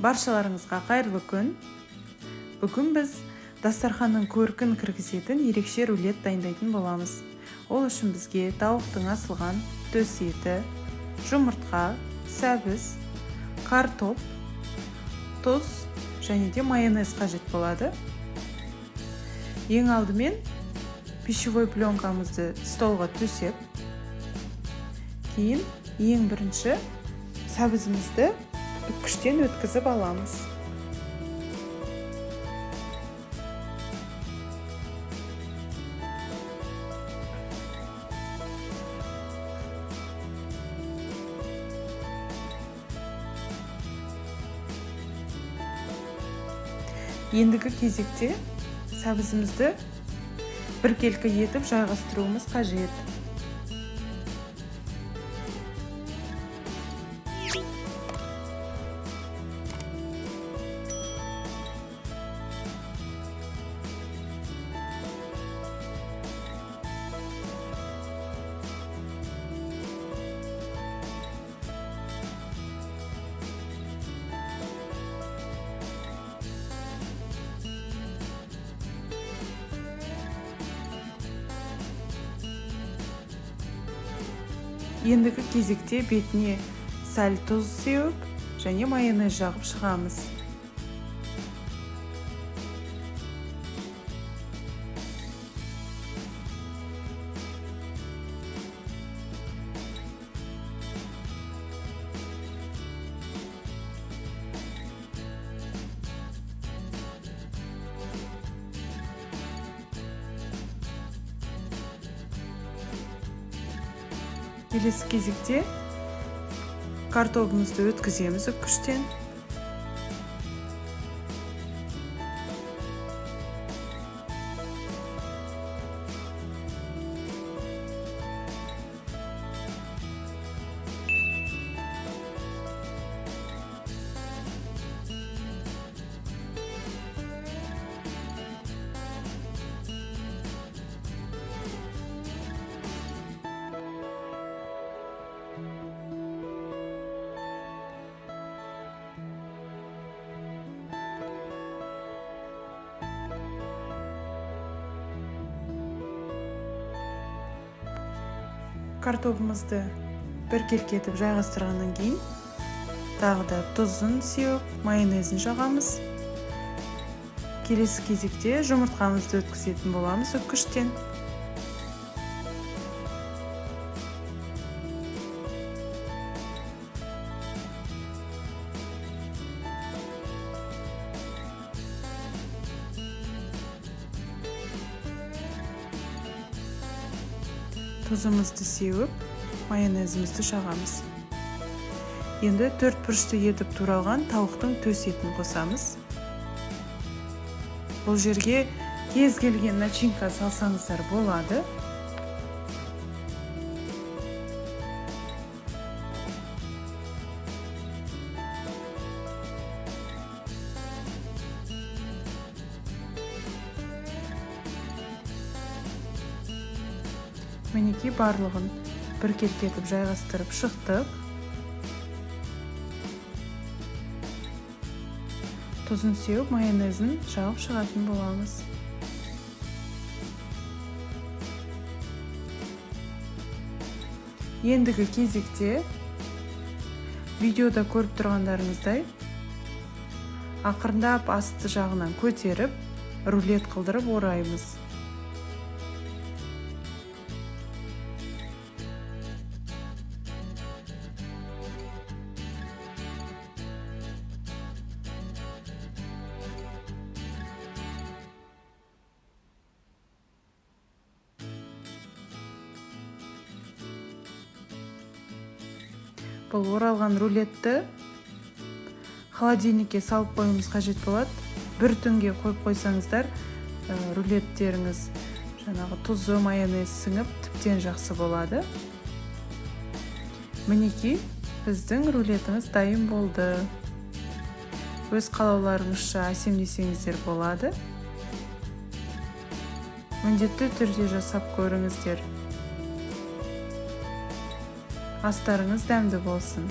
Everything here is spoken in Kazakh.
Баршаларыңызға қайырлы күн. Бүгін біз дастарханның көркін кіргізетін ерекше рулет дайындайтын боламыз. Ол үшін бізге тауықтың асылған төс еті, жұмыртқа, сәбіз, картоп, тұз және де майонез қажет болады. Ең алдымен пищевой пленкамызды столға төсеп, кейін ең бірінші сәбізімізді үккіштен өткізіп аламыз. Ендігі кезекте сәбізімізді біркелкі етіп жайғастыруымыз қажет. Ендігі кезекте бетіне сәл тұз сеуіп және майонез жағып шығамыз. Келесі кезекте картобымызды өткіземіз үккіштен. Картобымызды біркелкі етіп жайғастырғаннан кейін тағы да тұзын сеуіп, майонезін жағамыз. Келесі кезекте жұмыртқамызды өткізетін боламыз үккіштен. Тұзымызды сеуіп, майонезімізді жағамыз. Енді төрт бұрышты етіп туралған тауықтың төс етін қосамыз. Бұл жерге кез келген начинка салсаңыздар болады. Мінекей барлығын біркелкі етіп жайғастырып шықтық. Тұзын сеуіп, майонезін жағып шығатын боламыз. Ендігі кезекте видеода көріп тұрғандарыңыздай ақырындап асты жағынан көтеріп, рулет қылдырып ораймыз. Бұл оралған рулетті холодильникке салып қоюымыз қажет болады. Бір түнге қойып қойсаңыздар, рулеттеріңіз жаңағы тұзы, майонез сіңіп, тіптен жақсы болады. Мінекей, біздің рулетіміз дайын болды. Өз қалауларыңызша әсемдесеңіздер болады. Міндетті түрде жасап көріңіздер. Астарыңыз дәмді болсын.